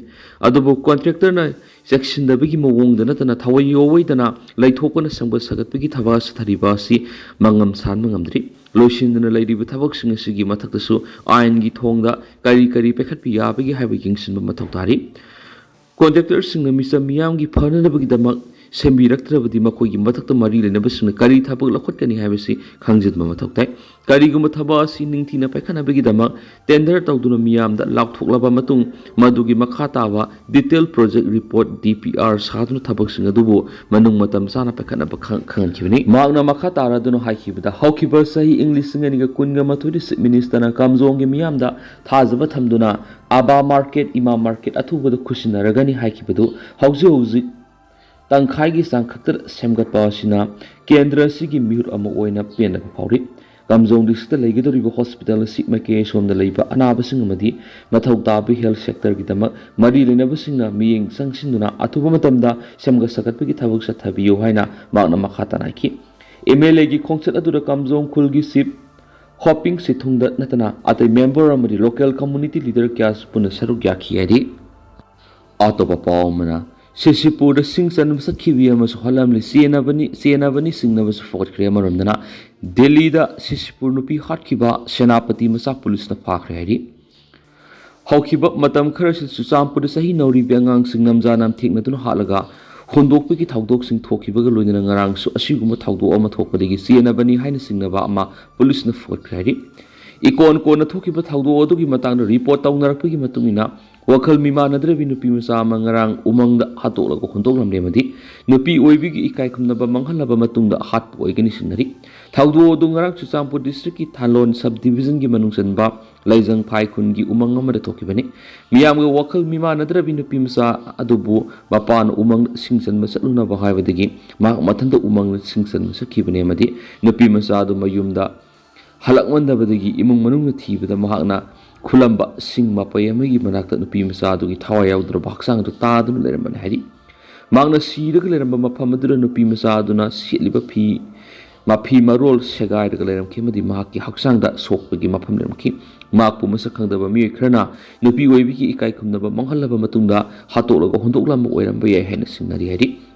ꯑꯗꯨꯕꯨ ꯀꯣꯟꯇ꯭ꯔꯦꯛꯇꯔꯅ ꯆꯦꯛꯁꯤꯟꯗꯕꯒꯤ ꯃꯑꯣꯡꯗ ꯅꯠꯇꯅ ꯊꯑꯣꯏ ꯌꯥꯑꯣꯏꯗꯅ ꯂꯩꯊꯣꯛꯄꯅ ꯁꯦꯝꯒꯠ ꯁꯥꯒꯠꯄꯒꯤ ꯊꯕꯛ ꯆꯠꯊꯔꯤꯕ ꯑꯁꯤ ꯃꯉꯝ ꯁꯥꯟꯕ ꯉꯝꯗ꯭ꯔꯤ꯫ ꯂꯣꯏꯁꯤꯟꯗꯅ ꯂꯩꯔꯤꯕ ꯊꯕꯛꯁꯤꯡ ꯑꯁꯤꯒꯤ ꯃꯊꯛꯇꯁꯨ ꯑꯥꯏꯟꯒꯤ ꯊꯣꯡꯗ ꯀꯔꯤ ꯀꯔꯤ ꯄꯥꯏꯈꯠꯄ ꯌꯥꯕꯒꯦ ꯍꯥꯏꯕ ꯌꯦꯡꯁꯤꯟꯕ ꯃꯊꯧ ꯇꯥꯔꯤ꯫ ꯀꯣꯟꯇ꯭ꯔꯦꯛꯇꯔꯁꯤꯡꯅ ꯃꯤꯆꯝ ꯃꯤꯌꯥꯝꯒꯤ ꯐꯅꯅꯕꯒꯤꯗꯃꯛ ꯁꯦꯝꯕꯤꯔꯛꯇ꯭ꯔꯕꯗꯤ ꯃꯈꯣꯏꯒꯤ ꯃꯊꯛꯇ ꯃꯔꯤ ꯂꯩꯅꯕꯁꯤꯡꯅ ꯀꯔꯤ ꯊꯕꯛ ꯂꯧꯈꯠꯀꯅꯤ ꯍꯥꯏꯕꯁꯤ ꯈꯪꯖꯤꯟꯕ ꯃꯊꯧ ꯇꯥꯏ꯫ ꯀꯔꯤꯒꯨꯝꯕ ꯊꯕꯛ ꯑꯁꯤ ꯅꯤꯡꯊꯤꯅ ꯄꯥꯏꯈꯠꯅꯕꯒꯤꯗꯃꯛ tender ꯇꯧꯗꯨꯅ ꯃꯤꯌꯥꯝꯗ ꯂꯥꯎꯊꯣꯛꯂꯕ ꯃꯇꯨꯡ, ꯃꯗꯨꯒꯤ ꯃꯈꯥ ꯇꯥꯕ detail project report, D P R, ꯁꯥꯗꯨꯅ ꯊꯕꯛꯁꯤꯡ ꯑꯗꯨꯕꯨ ꯃꯅꯨꯡ ꯃꯇꯝ ꯆꯥꯅ ꯄꯥꯏꯈꯠꯅꯕ ꯈꯪ-, ꯈꯪꯍꯟꯈꯤꯕꯅꯤ꯫ ꯃꯍꯥꯛꯅ ꯃꯈꯥ ꯇꯥꯔꯗꯨꯅ ꯍꯥꯏꯈꯤꯕꯗ, ꯍꯧꯈꯤꯕ ꯆꯍꯤ ꯏꯪ ꯂꯤꯁꯤꯡ ꯑꯅꯤꯒ ꯀꯨꯟꯒ ꯃꯥꯊꯣꯏꯗ Chief Minister ꯅ ꯀꯥꯝꯖꯣꯡꯒꯤ ꯃꯤꯌꯥꯝꯗ ꯊꯥꯖꯕ ꯊꯝꯗꯨꯅ ꯑꯕꯥ market, ꯏꯃꯥ market ꯑꯊꯨꯕꯗ ꯈꯨꯠꯁꯤꯟꯅꯔꯒꯅꯤ ꯍꯥꯏꯈꯤꯕꯗꯨ ꯍꯧꯖꯤꯛ ꯍꯧꯖꯤꯛ ꯇꯪꯈꯥꯏꯒꯤ ꯆꯥꯡ ꯈꯛꯇ ꯁꯦꯝꯒꯠꯄ ꯑꯁꯤꯅ ꯀꯦꯟꯗ꯭ꯔ ꯑꯁꯤꯒꯤ ꯃꯤꯍꯨꯠ ꯑꯃ ꯑꯣꯏꯅ ꯄꯦꯟꯗꯕ ꯐꯥꯎꯔꯤ꯫ ꯀꯥꯝꯖꯣꯡ district ꯂꯩꯒꯗꯧꯔꯤꯕ hospital ꯑꯁꯤ ꯃꯥꯏꯀꯩ ꯑꯁꯣꯝꯗ ꯂꯩꯕ ꯑꯅꯥꯕꯁꯤꯡ ꯑꯃꯗꯤ ꯃꯊꯧ ꯇꯥꯕ health sector ꯒꯤꯗꯃꯛ ꯃꯔꯤ ꯂꯩꯅꯕꯁꯤꯡꯅ ꯃꯤꯠꯌꯦꯡ ꯆꯪꯁꯤꯟꯗꯨꯅ ꯑꯊꯨꯕ ꯃꯇꯝꯗ ꯁꯦꯝꯒꯠ ꯁꯥꯒꯠꯄꯒꯤ ꯊꯕꯛ ꯆꯠꯊꯕꯤꯌꯨ ꯍꯥꯏꯅ ꯃꯍꯥꯛꯅ ꯃꯈꯥ ꯇꯥꯅ ꯍꯥꯏꯈꯤ꯫ M L A ꯒꯤ ꯈꯣꯡꯆꯠ ꯑꯗꯨꯗ ꯀꯥꯝꯖꯣꯡ ꯈꯨꯜꯒꯤ chief ꯍꯣꯄꯤꯡ ꯁꯤꯊꯨꯡꯗ ꯅꯠꯇꯅ ꯑꯇꯩ member ꯑꯃꯗꯤ local community leader ꯀꯌꯥꯁꯨ ꯄꯨꯟꯅ ꯁꯔꯨꯛ ꯌꯥꯈꯤ ꯍꯥꯏꯔꯤ꯫ ꯑꯇꯣꯞꯄ ꯄꯥꯎ ꯑꯃꯅ, ꯁꯤꯁꯤꯄꯨꯔꯗ ꯁꯤꯡ ꯆꯟꯕ ꯆꯠꯈꯤꯕꯤ ꯑꯃꯁꯨ ꯍꯥꯠꯂꯝꯂꯦ꯫ ꯆꯦꯟꯅꯕꯅꯤ, ꯆꯦꯟꯅꯕꯅꯤ ꯆꯤꯡꯅꯕꯁꯨ ꯐꯒꯠꯈ꯭ꯔꯦ꯫ ꯑꯃꯔꯣꯝꯗꯅ, ꯗꯦꯜꯂꯤꯗ ꯁꯤꯁꯤꯄꯨꯔ ꯅꯨꯄꯤ ꯍꯥꯠꯈꯤꯕ ꯁꯦꯅꯥꯄꯇꯤ ꯃꯆꯥ ꯄꯨꯂꯤꯁꯅ ꯐꯥꯈ꯭ꯔꯦ ꯍꯥꯏꯔꯤ꯫ ꯍꯧꯈꯤꯕ ꯃꯇꯝ ꯈꯔꯁꯤꯗ ꯆꯨꯔꯆꯥꯟꯄꯨꯔꯗ ꯆꯍꯤ ꯅꯧꯔꯤꯕꯤ ꯑꯉꯥꯡꯁꯤꯡ ꯅꯝꯖꯥ ꯅꯝꯊꯦꯛꯅꯗꯨꯅ ꯍꯥꯠꯂꯒ ꯍꯨꯟꯗꯣꯛꯄꯒꯤ ꯊꯧꯗꯣꯛꯁꯤꯡ ꯊꯣꯛꯈꯤꯕꯒ ꯂꯣꯏꯅꯅ ꯉꯔꯥꯡꯁꯨ ꯑꯁꯤꯒꯨꯝꯕ ꯊꯧꯗꯣꯛ ꯑꯃ ꯊꯣꯛꯄꯗꯒꯤ ꯆꯦꯟꯅꯕꯅꯤ ꯍꯥꯏꯅ ꯆꯤꯡꯅꯕ ꯑꯃ ꯄꯨꯂꯤꯁꯅ ꯐꯒꯠꯈ꯭ꯔꯦ ꯍꯥꯏꯔꯤ꯫ ꯏꯀꯣꯟ ꯀꯣꯟꯅ ꯊꯣꯛꯈꯤꯕ ꯊꯧꯗꯣꯛ ꯑꯗꯨꯒꯤ ꯃꯇꯥꯡꯗ report ꯇꯧꯅꯔꯛꯄꯒꯤ ꯃꯇꯨꯡ ꯏꯟꯅ, ꯋꯥꯈꯜ ꯃꯤꯃꯥꯟꯅꯗ꯭ꯔꯕꯤ ꯅꯨꯄꯤ ꯃꯆꯥ ꯑꯃ ꯉꯔꯥꯡ ꯎꯃꯪꯗ ꯍꯥꯠꯇꯣꯛꯂꯒ ꯍꯨꯟꯗꯣꯛꯂꯝꯂꯦ ꯑꯃꯗꯤ ꯅꯨꯄꯤ ꯑꯣꯏꯕꯤꯒꯤ ꯏꯀꯥꯏ ꯈꯨꯝꯅꯕ ꯃꯥꯡꯍꯜꯂꯕ ꯃꯇꯨꯡꯗ ꯍꯥꯠꯄ ꯑꯣꯏꯒꯅꯤ ꯆꯤꯡꯅꯔꯤ꯫ ꯊꯧꯗꯣꯛ ꯑꯗꯨ ꯉꯔꯥꯡ ꯆꯨꯔꯆꯥꯟꯄꯨꯔ district ꯀꯤ ꯊꯥꯂꯣꯟ sub division ꯒꯤ ꯃꯅꯨꯡ ꯆꯟꯕ ꯂꯩꯖꯪꯐꯥꯏ ꯈꯨꯟꯒꯤ ꯎꯃꯪ ꯑꯃꯗ ꯊꯣꯛꯈꯤꯕꯅꯤ꯫ ꯃꯤꯌꯥꯝꯒ ꯋꯥꯈꯜ ꯃꯤꯃꯥꯟꯅꯗ꯭ꯔꯕꯤ ꯅꯨꯄꯤ ꯃꯆꯥ ꯑꯗꯨꯕꯨ ꯃꯄꯥꯅ ꯎꯃꯪꯗ ꯁꯤꯡ ꯆꯟꯕ ꯆꯠꯂꯨꯅꯕ ꯍꯥꯏꯕꯗꯒꯤ ꯃꯍꯥꯛ ꯃꯊꯟꯇ ꯎꯃꯪꯗ ꯁꯤꯡ ꯆꯟꯕ ꯆꯠꯈꯤꯕꯅꯤ ꯑꯃꯗꯤ ꯅꯨꯄꯤ ꯃꯆꯥ ꯑꯗꯨ ꯃꯌꯨꯝꯗ ꯍꯜꯂꯛꯃꯟꯗꯕꯗꯒꯤ ꯏꯃꯨꯡ ꯃꯅꯨꯡꯅ ꯊꯤꯕꯗ ꯃꯍꯥꯛꯅ ꯈꯨꯂꯝꯕ ꯁꯤꯡ ꯃꯄꯩ ꯑꯃꯒꯤ ꯃꯅꯥꯛꯇ ꯅꯨꯄꯤ ꯃꯆꯥ ꯑꯗꯨꯒꯤ ꯊꯋꯥꯏ ꯌꯥꯎꯗ꯭ꯔꯕ ꯍꯛꯆꯥꯡ ꯑꯗꯨ ꯇꯥꯗꯨꯅ ꯂꯩꯔꯝꯕꯅꯤ ꯍꯥꯏꯔꯤ꯫ ꯃꯍꯥꯛꯅ ꯁꯤꯔꯒ ꯂꯩꯔꯝꯕ ꯃꯐꯝ ꯑꯗꯨꯗ ꯅꯨꯄꯤ ꯃꯆꯥ ꯑꯗꯨꯅ ꯁꯦꯠꯂꯤꯕ ꯐꯤ, ꯃꯐꯤ ꯃꯔꯣꯜ ꯁꯦꯒꯥꯏꯔꯒ ꯂꯩꯔꯝꯈꯤ ꯑꯃꯗꯤ ꯃꯍꯥꯛꯀꯤ ꯍꯛꯆꯥꯡꯗ ꯁꯣꯛꯄꯒꯤ ꯃꯐꯝ ꯂꯩꯔꯝꯈꯤ꯫ ꯃꯍꯥꯛꯄꯨ ꯃꯁꯛ ꯈꯪꯗꯕ ꯃꯤꯑꯣꯏ ꯈꯔꯅ ꯅꯨꯄꯤ ꯑꯣꯏꯕꯤꯒꯤ ꯏꯀꯥꯏ ꯈꯨꯝꯅꯕ ꯃꯥꯡꯍꯜꯂꯕ ꯃꯇꯨꯡꯗ ꯍꯥꯠꯇꯣꯛꯂꯒ ꯍꯨꯟꯗꯣꯛꯂꯝꯕ ꯑꯣꯏꯔꯝꯕ ꯌꯥꯏ ꯍꯥꯏꯅ ꯆꯤꯡꯅꯔꯤ ꯍꯥꯏꯔꯤ꯫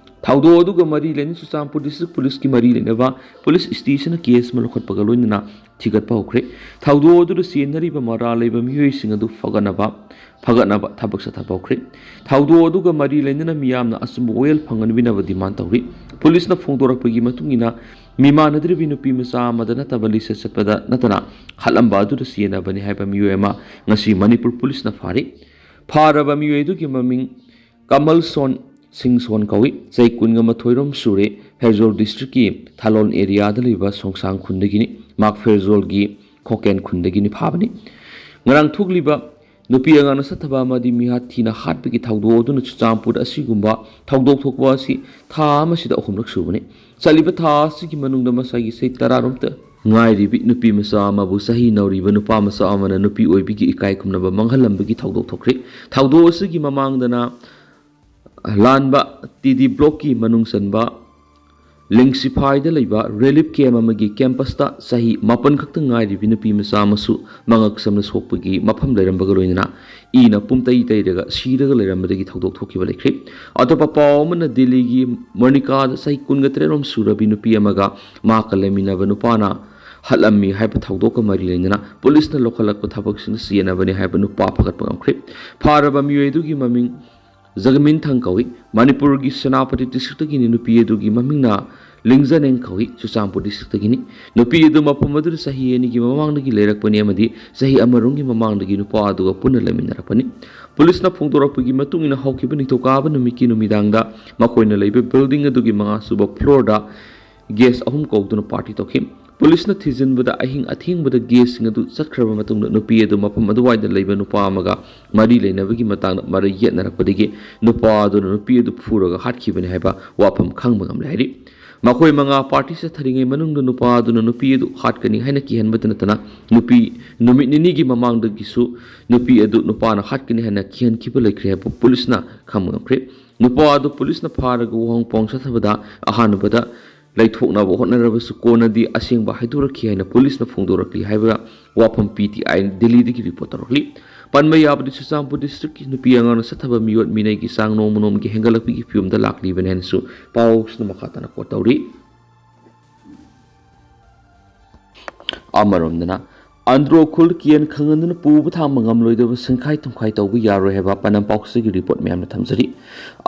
ꯊꯧꯗꯣꯛ ꯑꯗꯨꯒ ꯃꯔꯤ ꯂꯩꯅꯅ ꯆꯨꯔꯆꯥꯟꯄꯨꯔ ꯗꯤꯁꯇ꯭ꯔꯤꯛ ꯄꯨꯂꯤꯁꯀꯤ ꯃꯔꯤ ꯂꯩꯅꯕ ꯄꯨꯂꯤꯁ ꯁ꯭ꯇꯦꯁꯟꯗ ꯀꯦꯁ ꯑꯃ ꯂꯧꯈꯠꯄꯒ ꯂꯣꯏꯅꯅ ꯊꯤꯒꯠꯄ ꯍꯧꯈ꯭ꯔꯦ꯫ ꯊꯧꯗꯣꯛ ꯑꯗꯨꯗ ꯆꯦꯟꯅꯔꯤꯕ ꯃꯔꯥꯜ ꯂꯩꯕ ꯃꯤꯑꯣꯏꯁꯤꯡ ꯑꯗꯨ ꯐꯒꯠꯅꯕ ꯐꯒꯠꯅꯕ ꯊꯕꯛ ꯆꯠꯊꯕ ꯍꯧꯈ꯭ꯔꯦ꯫ ꯊꯧꯗꯣꯛ ꯑꯗꯨꯒ ꯃꯔꯤ ꯂꯩꯅꯅ ꯃꯤꯌꯥꯝꯅ ꯑꯆꯨꯝꯕ ꯋꯥꯌꯦꯜ ꯐꯪꯍꯟꯕꯤꯅꯕ ꯗꯤꯃꯥꯟ ꯇꯧꯔꯤ꯫ ꯄꯨꯂꯤꯁꯅ ꯐꯣꯡꯗꯣꯔꯛꯄꯒꯤ ꯃꯇꯨꯡ ꯏꯟꯅ, ꯃꯤꯃꯥꯟꯅꯗ꯭ꯔꯤꯕꯤ ꯅꯨꯄꯤ ꯃꯆꯥ ꯑꯃꯗ ꯅꯠꯇꯕ ꯂꯤꯆꯠ ꯆꯠꯄꯗ ꯅꯠꯇꯅ ꯍꯥꯠꯂꯝꯕ ꯑꯗꯨꯗ ꯆꯦꯟꯅꯕꯅꯤ ꯍꯥꯏꯕ ꯃꯤꯑꯣꯏ ꯑꯃ ꯉꯁꯤ ꯃꯅꯤꯄꯨꯔ ꯄꯨꯂꯤꯁꯅ ꯐꯥꯔꯤ꯫ ꯐꯥꯔꯕ ꯃꯤꯑꯣꯏ ꯑꯗꯨꯒꯤ ꯃꯃꯤꯡ ꯀꯃꯜ ꯁꯣꯟ ꯁꯤꯡ ꯁꯣꯟ ꯀꯧꯏ꯫ ꯆꯍꯤ ꯀꯨꯟꯒ ꯃꯥꯊꯣꯏ ꯔꯣꯝ ꯁꯨꯔꯦ꯫ ꯐꯦꯔꯖꯣꯜ ꯗꯤꯁꯇ꯭ꯔꯤꯛꯀꯤ ꯊꯥꯂꯣꯟ ꯑꯦꯔꯤꯌꯥꯗ ꯂꯩꯕ ꯁꯣꯡꯁꯥꯡ ꯈꯨꯟꯗꯒꯤꯅꯤ꯫ ꯃꯍꯥꯛ ꯐꯦꯔꯖꯣꯜꯒꯤ ꯈꯣꯀꯦꯟ ꯈꯨꯟꯗꯒꯤꯅꯤ ꯐꯥꯕꯅꯤ꯫ ꯉꯔꯥꯡ ꯊꯣꯛꯂꯤꯕ ꯅꯨꯄꯤ ꯑꯉꯥꯡꯅ ꯆꯠꯊꯕ ꯑꯃꯗꯤ ꯃꯤꯍꯥꯠ ꯊꯤꯅ ꯍꯥꯠꯄꯒꯤ ꯊꯧꯗꯣꯛ ꯑꯗꯨꯅ ꯆꯨꯔꯆꯥꯟꯄꯨꯔꯗ ꯑꯁꯤꯒꯨꯝꯕ ꯊꯧꯗꯣꯛ ꯊꯣꯛꯄ ꯑꯁꯤ ꯊꯥ ꯑꯃꯁꯤꯗ ꯑꯍꯨꯝꯂꯛ ꯁꯨꯕꯅꯤ꯫ ꯆꯠꯂꯤꯕ ꯊꯥ ꯑꯁꯤꯒꯤ ꯃꯅꯨꯡꯗ ꯃꯁꯥꯒꯤ ꯆꯍꯤ ꯇꯔꯥꯔꯣꯝꯇ ꯉꯥꯏꯔꯤꯕꯤ ꯅꯨꯄꯤ ꯃꯆꯥ ꯑꯃꯕꯨ ꯆꯍꯤ ꯅꯧꯔꯤꯕ ꯅꯨꯄꯥ ꯃꯆꯥ ꯑꯃꯅ ꯅꯨꯄꯤ ꯑꯣꯏꯕꯤꯒꯤ ꯏꯀꯥꯏ ꯈꯨꯝꯅꯕ ꯃꯥꯡꯍꯜꯂꯝꯕꯒꯤ ꯊꯧꯗꯣꯛ ꯊꯣꯛꯈ꯭ꯔꯦ꯫ ꯊꯧꯗꯣꯛ ꯑꯁꯤꯒꯤ ꯃꯃꯥꯡꯗꯅ ꯂꯥꯟꯕ ꯇꯤ ꯗꯤ ꯕ꯭ꯂꯣꯛꯀꯤ ꯃꯅꯨꯡ ꯆꯟꯕ ꯂꯤꯡꯁꯤꯐꯥꯏꯗ ꯂꯩꯕ ꯔꯤꯂꯤꯐ ꯀꯦꯝꯞ ꯑꯃꯒꯤ ꯀꯦꯝꯄꯁꯇ ꯆꯍꯤ ꯃꯥꯄꯟ ꯈꯛꯇ ꯉꯥꯏꯔꯤꯕꯤ ꯅꯨꯄꯤ ꯃꯆꯥ ꯑꯃꯁꯨ ꯃꯉꯛ ꯁꯝꯅ ꯁꯣꯛꯄꯒꯤ ꯃꯐꯝ ꯂꯩꯔꯝꯕꯒ ꯂꯣꯏꯅꯅ ꯏꯅ ꯄꯨꯝꯇꯩ ꯇꯩꯔꯒ ꯁꯤꯔꯒ ꯂꯩꯔꯝꯕꯗꯒꯤ ꯊꯧꯗꯣꯛ ꯊꯣꯛꯈꯤꯕ ꯂꯩꯈ꯭ꯔꯦ꯫ ꯑꯇꯣꯞꯄ ꯄꯥꯎ ꯑꯃꯅ ꯗꯤꯜꯂꯤꯒꯤ ꯃꯣꯅꯤꯀꯥꯗ ꯆꯍꯤ ꯀꯨꯟꯒ ꯇꯔꯦꯠ ꯔꯣꯝ ꯁꯨꯔꯕꯤ ꯅꯨꯄꯤ ꯑꯃꯒ ꯃꯍꯥꯛꯀ ꯂꯩꯃꯤꯟꯅꯕ ꯅꯨꯄꯥꯅ ꯍꯠꯂꯝꯃꯤ ꯍꯥꯏꯕ ꯊꯧꯗꯣꯛꯀ ꯃꯔꯤ ꯂꯩꯅꯅ ꯄꯨꯂꯤꯁꯅ ꯂꯧꯈꯠꯂꯛꯄ ꯊꯕꯛꯁꯤꯡꯗ ꯆꯦꯟꯅꯕꯅꯤ ꯍꯥꯏꯕ ꯅꯨꯄꯥ ꯐꯒꯠꯄ ꯉꯝꯈ꯭ꯔꯦ꯫ ꯐꯥꯔꯕ ꯃꯤꯑꯣꯏ ꯑꯗꯨꯒꯤ ꯃꯃꯤꯡ ꯖꯒꯃꯤꯟ ꯊꯪ ꯀꯧꯏ꯫ ꯃꯅꯤꯄꯨꯔꯒꯤ ꯁꯦꯅꯥꯄꯇꯤ ꯗꯤꯁꯇ꯭ꯔꯤꯛꯇꯒꯤꯅꯤ꯫ ꯅꯨꯄꯤ ꯑꯗꯨꯒꯤ ꯃꯃꯤꯡꯅ ꯂꯤꯡꯖꯅꯦꯡ ꯀꯧꯏ꯫ ꯆꯨꯔꯆꯥꯟꯄꯨꯔ ꯗꯤꯁꯇ꯭ꯔꯤꯛꯇꯒꯤꯅꯤ꯫ ꯅꯨꯄꯤ ꯑꯗꯨ ꯃꯐꯝ ꯑꯗꯨꯗ ꯆꯍꯤ ꯑꯅꯤꯒꯤ ꯃꯃꯥꯡꯗꯒꯤ ꯂꯩꯔꯛꯄꯅꯤ ꯑꯃꯗꯤ ꯆꯍꯤ ꯑꯃꯔꯣꯝꯒꯤ ꯃꯃꯥꯡꯗꯒꯤ ꯅꯨꯄꯥ ꯑꯗꯨꯒ ꯄꯨꯟꯅ ꯂꯩꯃꯤꯟꯅꯔꯛꯄꯅꯤ꯫ ꯄꯨꯂꯤꯁꯅ ꯐꯣꯡꯗꯣꯔꯛꯄꯒꯤ ꯃꯇꯨꯡ ꯏꯟꯅ, ꯍꯧꯈꯤꯕ ꯅꯤꯡꯊꯧꯀꯥꯕ ꯅꯨꯃꯤꯠꯀꯤ ꯅꯨꯃꯤꯗꯥꯡꯗ ꯃꯈꯣꯏꯅ ꯂꯩꯕ ꯕꯤꯜꯗꯤꯡ ꯑꯗꯨꯒꯤ ꯃꯉꯥ ꯁꯨꯕ ꯐ꯭ꯂꯣꯔꯗ ꯒꯦꯁ ꯑꯍꯨꯝ ꯀꯧꯗꯨꯅ ꯄꯥꯔꯇꯤ ꯇꯧꯈꯤ꯫ ꯄꯨꯂꯤꯁꯅ ꯊꯤꯖꯤꯟꯕꯗ, ꯑꯍꯤꯡ ꯑꯊꯦꯡꯕꯗ ꯒꯦꯁꯁꯤꯡ ꯑꯗꯨ ꯆꯠꯈ꯭ꯔꯕ ꯃꯇꯨꯡꯗ ꯅꯨꯄꯤ ꯑꯗꯨ ꯃꯐꯝ ꯑꯗꯨꯋꯥꯏꯗ ꯂꯩꯕ ꯅꯨꯄꯥ ꯑꯃꯒ ꯃꯔꯤ ꯂꯩꯅꯕꯒꯤ ꯃꯇꯥꯡꯗ ꯃꯔꯩ ꯌꯦꯠꯅꯔꯛꯄꯗꯒꯤ ꯅꯨꯄꯥ ꯑꯗꯨꯅ ꯅꯨꯄꯤ ꯑꯗꯨ ꯐꯨꯔꯒ ꯍꯥꯠꯈꯤꯕꯅꯤ ꯍꯥꯏꯕ ꯋꯥꯐꯝ ꯈꯪꯕ ꯉꯝꯂꯦ ꯍꯥꯏꯔꯤ꯫ ꯃꯈꯣꯏ ꯃꯉꯥ ꯄꯥꯔꯇꯤ ꯆꯠꯊꯔꯤꯉꯩ ꯃꯅꯨꯡꯗ ꯅꯨꯄꯥ ꯑꯗꯨꯅ ꯅꯨꯄꯤ ꯑꯗꯨ ꯍꯥꯠꯀꯅꯤ ꯍꯥꯏꯅ ꯀꯤꯍꯟꯕꯇ ꯅꯠꯇꯅ, ꯅꯨꯄꯤ, ꯅꯨꯃꯤꯠ ꯅꯤꯅꯤꯒꯤ ꯃꯃꯥꯡꯗꯒꯤꯁꯨ ꯅꯨꯄꯤ ꯑꯗꯨ ꯅꯨꯄꯥꯅ ꯍꯥꯠꯀꯅꯤ ꯍꯥꯏꯅ ꯀꯤꯍꯟꯈꯤꯕ ꯂꯩꯈ꯭ꯔꯦ ꯍꯥꯏꯕ ꯄꯨꯂꯤꯁꯅ ꯈꯪꯕ ꯉꯝꯈ꯭ꯔꯦ꯫ ꯅꯨꯄꯥ ꯑꯗꯨ ꯄꯨꯂꯤꯁꯅ ꯐꯥꯔꯒ ꯋꯥꯍꯪ ꯄꯥꯎ ꯆꯠꯊꯕꯗ, ꯑꯍꯥꯟꯕꯗ ꯂꯩꯊꯣꯛꯅꯕ ꯍꯣꯠꯅꯔꯕꯁꯨ ꯀꯣꯟꯅꯗꯤ ꯑꯁꯦꯡꯕ ꯍꯥꯏꯗꯣꯔꯛꯈꯤ ꯍꯥꯏꯅ ꯄꯨꯂꯤꯁꯅ ꯐꯣꯡꯗꯣꯔꯛꯂꯤ ꯍꯥꯏꯕ ꯋꯥꯐꯝ ꯄꯤ ꯇꯤ ꯑꯥꯏ ꯗꯤꯜꯂꯤꯗꯒꯤ ꯔꯤꯄꯣꯔꯠ ꯇꯧꯔꯛꯂꯤ꯫ ꯄꯟꯕ ꯌꯥꯕꯗꯤ ꯆꯨꯔꯆꯥꯟꯄꯨꯔ ꯗꯤꯁꯇ꯭ꯔꯤꯛꯀꯤ ꯅꯨꯄꯤ ꯑꯉꯥꯡꯅ ꯆꯠꯊꯕ ꯃꯤꯑꯣꯠ ꯃꯤꯅꯩꯒꯤ ꯆꯥꯡ ꯅꯣꯡꯃ ꯅꯣꯡꯃꯒꯤ ꯍꯦꯟꯒꯠꯂꯛꯄꯒꯤ ꯐꯤꯕꯝꯗ ꯂꯥꯛꯂꯤꯕꯅꯤ ꯍꯥꯏꯅꯁꯨ ꯄꯥꯎꯁꯤꯅ ꯃꯈꯥ ꯇꯥꯅ ꯀꯣꯠ ꯇꯧꯔꯤ꯫ ꯑꯃꯔꯣꯝꯗꯅ ꯑꯟꯗ꯭ꯔꯣ ꯈꯨꯜ ꯀꯤꯌꯦꯟ ꯈꯪꯍꯟꯗꯨꯅ ꯄꯨꯕ ꯊꯥꯡꯕ ꯉꯝꯂꯣꯏꯗꯕ ꯁꯦꯟꯈꯥꯏ ꯊꯨꯝꯈꯥꯏ ꯇꯧꯕ ꯌꯥꯔꯣꯏ ꯍꯥꯏꯕ ꯄꯅꯝ ꯄꯥꯎꯆꯦꯒꯤ ꯔꯤꯄꯣꯔꯠ ꯃꯌꯥꯝꯅ ꯊꯝꯖꯔꯤ꯫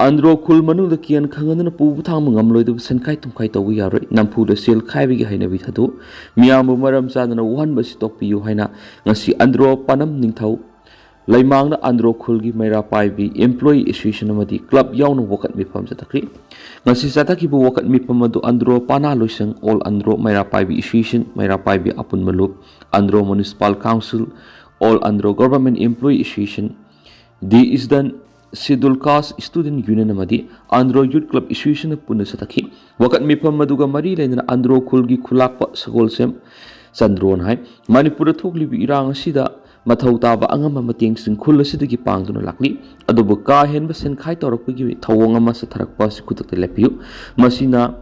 ꯑꯟꯗ꯭ꯔꯣ ꯈꯨꯜ ꯃꯅꯨꯡꯗ ꯀꯤꯌꯦꯟ ꯈꯪꯍꯟꯗꯨꯅ ꯄꯨꯕ ꯊꯥꯡꯕ ꯉꯝꯂꯣꯏꯗꯕ ꯁꯦꯟꯈꯥꯏ ꯊꯨꯝꯈꯥꯏ ꯇꯧꯕ ꯌꯥꯔꯣꯏ, ꯅꯝꯐꯨꯗ ꯁꯦꯜ ꯈꯥꯏꯕꯒꯤ ꯍꯩꯅꯕꯤ ꯊꯥꯗꯣꯛꯎ, ꯃꯤꯌꯥꯝꯕꯨ ꯃꯔꯝ ꯆꯥꯗꯅ ꯋꯥꯍꯟꯕ ꯑꯁꯤ ꯇꯣꯛꯄꯤꯌꯨ ꯍꯥꯏꯅ ꯉꯁꯤ ꯑꯟꯗ꯭ꯔꯣ ꯄꯅꯝ ꯅꯤꯡꯊꯧ ꯂꯩꯃꯥꯡꯗ ꯑꯟꯗ꯭ꯔꯣ ꯈꯨꯜꯒꯤ ꯃꯩꯔꯥ ꯄꯥꯏꯕꯤ ꯏꯝꯄ꯭ꯂꯣꯌꯤ ꯑꯦꯁꯣꯁꯤꯌꯦꯁꯟ ꯑꯃꯗꯤ ꯀ꯭ꯂꯕ ꯌꯥꯎꯅ ꯋꯥꯀꯠ ꯃꯤꯐꯝ ꯆꯠꯊꯈ꯭ꯔꯤ꯫ ꯉꯁꯤ ꯆꯠꯊꯈꯤꯕ ꯋꯥꯀꯠ ꯃꯤꯐꯝ ꯑꯗꯨ ꯑꯟꯗ꯭ꯔꯣ ꯄꯅꯥ ꯂꯣꯏꯁꯪ, ꯑꯣꯜ ꯑꯟꯗ꯭ꯔꯣ ꯃꯩꯔꯥ ꯄꯥꯏꯕꯤ ꯑꯦꯁꯣꯁꯤꯌꯦꯁꯟ, ꯃꯩꯔꯥ ꯄꯥꯏꯕꯤ ꯑꯄꯨꯟꯕ ꯂꯨꯞ, Andro municipal council, all Andro government employee association, the eastern schedule caste student union ꯑꯃꯗꯤ ꯑꯟꯗ꯭ꯔꯣ ꯌꯨꯠ ꯀ꯭ꯂꯕ ꯑꯦꯁꯣꯁꯤꯌꯦꯁꯟꯅ ꯄꯨꯟꯅ ꯆꯠꯊꯈꯤ꯫ ꯋꯥꯀꯠ ꯃꯤꯐꯝ ꯑꯗꯨꯒ ꯃꯔꯤ ꯂꯩꯅꯅ ꯑꯟꯗ꯭ꯔꯣ ꯈꯨꯜꯒꯤ ꯈꯨꯂꯥꯛꯄ ꯁꯒꯣꯜꯁꯦꯝ ꯆꯟꯗ꯭ꯔꯣꯅ ꯍꯥꯏ, ꯃꯅꯤꯄꯨꯔꯗ ꯊꯣꯛꯂꯤꯕ ꯏꯔꯥꯡ ꯑꯁꯤꯗ ꯃꯊꯧ ꯇꯥꯕ ꯑꯉꯝꯕ ꯃꯇꯦꯡꯁꯤꯡ ꯈꯨꯜ ꯑꯁꯤꯗꯒꯤ ꯄꯥꯡꯗꯨꯅ ꯂꯥꯛꯂꯤ꯫ ꯑꯗꯨꯕꯨ ꯀꯥ ꯍꯦꯟꯕ ꯁꯦꯟꯈꯥꯏ ꯇꯧꯔꯛꯄꯒꯤ ꯊꯧꯑꯣꯡ ꯑꯃ ꯆꯠꯊꯔꯛꯄ ꯑꯁꯤ ꯈꯨꯗꯛꯇ ꯂꯦꯞꯄꯤꯌꯨ꯫ ꯃꯁꯤꯅ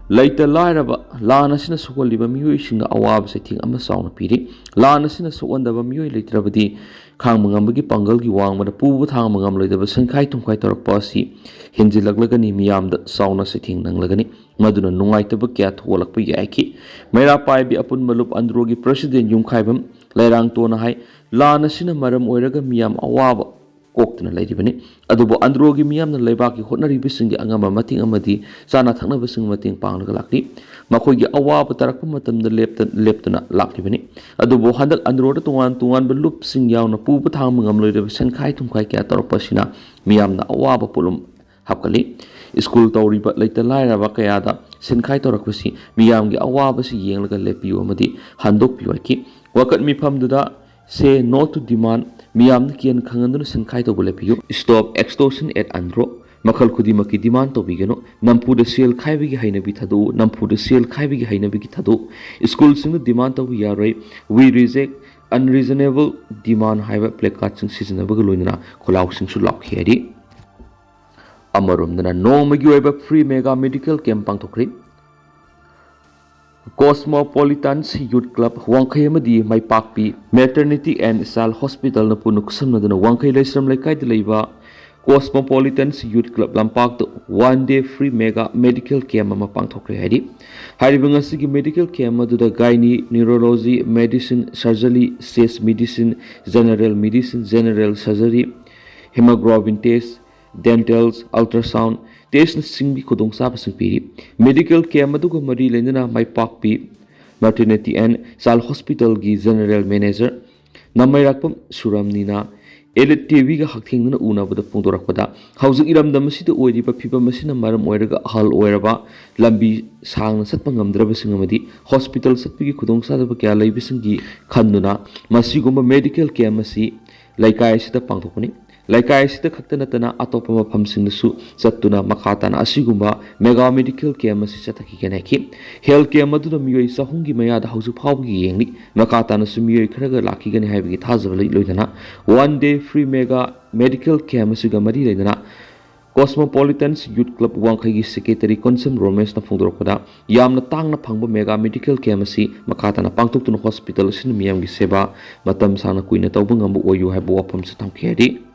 ꯂꯩꯇ ꯂꯥꯏꯔꯕ, ꯂꯥꯟ ꯑꯁꯤꯅ ꯁꯣꯛꯍꯜꯂꯤꯕ ꯃꯤꯑꯣꯏꯁꯤꯡꯗ ꯑꯋꯥꯕ ꯆꯩꯊꯦꯡ ꯑꯃ ꯆꯥꯎꯅ ꯄꯤꯔꯤ꯫ ꯂꯥꯟ ꯑꯁꯤꯅ ꯁꯣꯛꯍꯟꯗꯕ ꯃꯤꯑꯣꯏ ꯂꯩꯇ꯭ꯔꯕꯗꯤ ꯈꯥꯡꯕ ꯉꯝꯕꯒꯤ ꯄꯥꯡꯒꯜꯒꯤ ꯋꯥꯡꯃꯗ ꯄꯨꯕ ꯊꯥꯡꯕ ꯉꯝꯂꯣꯏꯗꯕ ꯁꯦꯟꯈꯥꯏ ꯊꯨꯝꯈꯥꯏ ꯇꯧꯔꯛꯄ ꯑꯁꯤ ꯍꯦꯟꯖꯤꯜꯂꯛꯂꯒꯅꯤ, ꯃꯤꯌꯥꯝꯗ ꯆꯥꯎꯅ ꯆꯩꯊꯦꯡ ꯅꯪꯂꯒꯅꯤ꯫ ꯃꯗꯨꯅ ꯅꯨꯡꯉꯥꯏꯇꯕ ꯀꯌꯥ ꯊꯣꯛꯍꯜꯂꯛꯄ ꯌꯥꯏꯈꯤ꯫ ꯃꯩꯔꯥ ꯄꯥꯏꯕꯤ ꯑꯄꯨꯟꯕ ꯂꯨꯞ ꯑꯟꯗ꯭ꯔꯣꯒꯤ ꯄ꯭ꯔꯁꯤꯗꯦꯟꯠ ꯌꯨꯝꯈꯥꯏꯕꯝ ꯂꯩꯔꯥꯡꯇꯣꯅ ꯍꯥꯏ, ꯂꯥꯟ ꯑꯁꯤꯅ ꯃꯔꯝ ꯑꯣꯏꯔꯒ ꯃꯤꯌꯥꯝ ꯑꯋꯥꯕ ꯀꯣꯛꯇꯨꯅ ꯂꯩꯔꯤꯕꯅꯤ꯫ ꯑꯗꯨꯕꯨ ꯑꯟꯗ꯭ꯔꯣꯒꯤ ꯃꯤꯌꯥꯝꯅ ꯂꯩꯕꯥꯛꯀꯤ ꯍꯣꯠꯅꯔꯤꯕꯁꯤꯡꯒꯤ ꯑꯉꯝꯕ ꯃꯇꯦꯡ ꯑꯃꯗꯤ ꯆꯥꯅ ꯊꯛꯅꯕꯁꯤꯡ ꯃꯇꯦꯡ ꯄꯥꯡꯂꯒ ꯂꯥꯛꯂꯤ꯫ ꯃꯈꯣꯏꯒꯤ ꯑꯋꯥꯕ ꯇꯥꯔꯛꯄ ꯃꯇꯝꯗ ꯂꯦꯞꯇ-, ꯂꯦꯞꯇꯨꯅ ꯂꯥꯛꯂꯤꯕꯅꯤ꯫ ꯑꯗꯨꯕꯨ ꯍꯟꯗꯛ ꯑꯟꯗ꯭ꯔꯣꯗ ꯇꯣꯉꯥꯟ ꯇꯣꯉꯥꯟꯕ ꯂꯨꯞꯁꯤꯡ ꯌꯥꯎꯅ ꯄꯨꯕ ꯊꯥꯡꯕ ꯉꯝꯂꯣꯏꯗꯕ ꯁꯦꯟꯈꯥꯏ ꯊꯨꯝꯈꯥꯏ ꯀꯌꯥ ꯇꯧꯔꯛꯄ ꯑꯁꯤꯅ ꯃꯤꯌꯥꯝꯅ ꯑꯋꯥꯕ ꯄꯣꯠꯂꯨꯝ ꯍꯥꯞꯀꯠꯂꯤ꯫ ꯁ꯭ꯀꯨꯜ ꯇꯧꯔꯤꯕ ꯂꯩꯇ ꯂꯥꯏꯔꯕ ꯀꯌꯥꯗ ꯁꯦꯟꯈꯥꯏ ꯇꯧꯔꯛꯄꯁꯤ ꯃꯤꯌꯥꯝꯒꯤ ꯑꯋꯥꯕꯁꯤ ꯌꯦꯡꯂꯒ ꯂꯦꯞꯄꯤꯌꯨ ꯑꯃꯗꯤ ꯍꯟꯗꯣꯛꯄꯤꯌꯨ ꯍꯥꯏꯈꯤ꯫ ꯋꯥꯀꯠ ꯃꯤꯐꯝꯗꯨꯗ "Say no to demand", ꯃꯤꯌꯥꯝꯅ ꯀꯤꯌꯦꯟ ꯈꯪꯍꯟꯗꯨꯅ ꯁꯦꯟꯈꯥꯏ ꯇꯧꯕ ꯂꯦꯞꯄꯤꯌꯨ꯫ "Stop extortion at ꯑꯟꯗ꯭ꯔꯣ", ꯃꯈꯜ ꯈꯨꯗꯤꯡꯃꯛꯀꯤ ꯗꯤꯃꯥꯟ ꯇꯧꯕꯤꯒꯅꯨ꯫ "ꯅꯝꯐꯨꯗ ꯁꯦꯜ ꯈꯥꯏꯕꯒꯤ ꯍꯩꯅꯕꯤ ꯊꯥꯗꯣꯛꯎ", ꯅꯝꯐꯨꯗ ꯁꯦꯜ ꯈꯥꯏꯕꯒꯤ ꯍꯩꯅꯕꯤꯒꯤ ꯊꯥꯗꯣꯛꯎ꯫ ꯁ꯭ꯀꯨꯜꯁꯤꯡꯅ ꯗꯤꯃꯥꯟ ꯇꯧꯕ ꯌꯥꯔꯣꯏ꯫ "We reject unreasonable demand" ꯍꯥꯏꯕ ꯄ꯭ꯂꯦꯀꯥꯔꯠꯁꯤꯡ ꯁꯤꯖꯤꯟꯅꯕꯒ ꯂꯣꯏꯅꯅ ꯈꯣꯜꯂꯥꯎꯁꯤꯡꯁꯨ ꯂꯥꯎꯈꯤ ꯍꯥꯏꯔꯤ꯫ ꯑꯃꯔꯣꯝꯗꯅ ꯅꯣꯡꯃꯒꯤ ꯑꯣꯏꯕ free mega medical camp ꯄꯥꯡꯊꯣꯛꯈ꯭ꯔꯤ꯫ Cosmopolitans Youth Club ꯋꯥꯡꯈꯩ ꯑꯃꯗꯤ ꯃꯥꯏꯄꯥꯛꯄꯤ Maternity and Child Hospitalꯅ ꯄꯨꯟꯅ ꯈꯨꯠꯁꯝꯅꯗꯨꯅ ꯋꯥꯡꯈꯩ ꯂꯩꯁ꯭ꯔꯝ ꯂꯩꯀꯥꯏꯗ ꯂꯩꯕ Cosmopolitans Youth Club ꯂꯝꯄꯥꯛꯇ one day free mega medical camp ꯑꯃ ꯄꯥꯡꯊꯣꯛꯈ꯭ꯔꯦ ꯍꯥꯏꯔꯤ꯫ ꯍꯥꯏꯔꯤꯕ ꯉꯁꯤꯒꯤ medical camp ꯑꯗꯨꯗ gynae, neurology, medicine, surgery, chest medicine, general medicine, general surgery, hemoglobin test, dentals, ultrasound testꯅꯆꯤꯡꯕꯒꯤ ꯈꯨꯗꯣꯡꯆꯥꯕꯁꯤꯡ ꯄꯤꯔꯤ꯫ Medical camp ꯑꯗꯨꯒ ꯃꯔꯤ ꯂꯩꯅꯅ ꯃꯥꯏꯄꯥꯛꯄꯤ Maternity and Child Hospitalꯒꯤ General Manager ꯅꯃꯩꯔꯥꯛꯄꯝ ꯁꯨꯔꯝꯅꯤꯅ Elite TVꯒ ꯍꯛꯊꯦꯡꯅꯅ ꯎꯅꯕꯗ ꯐꯣꯡꯗꯣꯔꯛꯄꯗ, ꯍꯧꯖꯤꯛ ꯏꯔꯝꯗꯝ ꯑꯁꯤꯗ ꯑꯣꯏꯔꯤꯕ ꯐꯤꯕꯝ ꯑꯁꯤꯅ ꯃꯔꯝ ꯑꯣꯏꯔꯒ ꯑꯍꯜ ꯑꯣꯏꯔꯕ, ꯂꯝꯕꯤ ꯁꯥꯡꯅ ꯆꯠꯄ ꯉꯝꯗ꯭ꯔꯕꯁꯤꯡ ꯑꯃꯗꯤ hospital ꯆꯠꯄꯒꯤ ꯈꯨꯗꯣꯡꯆꯥꯗꯕ ꯀꯌꯥ ꯂꯩꯕꯁꯤꯡꯒꯤ ꯈꯟꯗꯨꯅ ꯃꯁꯤꯒꯨꯝꯕ medical camp ꯑꯁꯤ ꯂꯩꯀꯥꯏ ꯑꯁꯤꯗ ꯄꯥꯡꯊꯣꯛꯄꯅꯤ꯫ ꯂꯩꯀꯥꯏ ꯑꯁꯤꯗ ꯈꯛꯇ ꯅꯠꯇꯅ ꯑꯇꯣꯞꯄ ꯃꯐꯝꯁꯤꯡꯗꯁꯨ ꯆꯠꯇꯨꯅ ꯃꯈꯥ ꯇꯥꯅ ꯑꯁꯤꯒꯨꯝꯕ mega medical camp ꯑꯁꯤ ꯆꯠꯊꯈꯤꯒꯅꯤ ꯍꯥꯏꯈꯤ꯫ Health camp ꯑꯗꯨꯗ ꯃꯤꯑꯣꯏ ꯆꯍꯨꯝꯒꯤ ꯃꯌꯥꯗ ꯍꯧꯖꯤꯛ ꯐꯥꯎꯕꯒꯤ ꯌꯦꯡꯂꯤ꯫ ꯃꯈꯥ ꯇꯥꯅꯁꯨ ꯃꯤꯑꯣꯏ ꯈꯔꯒ ꯂꯥꯛꯈꯤꯒꯅꯤ ꯍꯥꯏꯕꯒꯤ ꯊꯥꯖꯕ ꯂꯩ꯫ ꯂꯣꯏꯅꯅ one day free mega medical camp ꯑꯁꯤꯒ ꯃꯔꯤ ꯂꯩꯅꯅ Cosmopolitans Youth Club ꯋꯥꯡꯈꯩꯒꯤ secretary Konsam ꯔꯣꯃꯦꯁꯅ ꯐꯣꯡꯗꯣꯔꯛꯄꯗ, ꯌꯥꯝꯅ ꯇꯥꯡꯅ ꯐꯪꯕ mega medical camp ꯑꯁꯤ ꯃꯈꯥ ꯇꯥꯅ ꯄꯥꯡꯊꯣꯛꯇꯨꯅ hospital ꯑꯁꯤꯅ ꯃꯤꯌꯥꯝꯒꯤ ꯁꯦꯕꯥ ꯃꯇꯝ ꯁꯥꯡꯅ ꯀꯨꯏꯅ ꯇꯧꯕ ꯉꯝꯕ ꯑꯣꯏꯌꯨ ꯍꯥꯏꯕ ꯋꯥꯐꯝꯁꯨ ꯊꯝꯈꯤ ꯍꯥꯏꯔꯤ꯫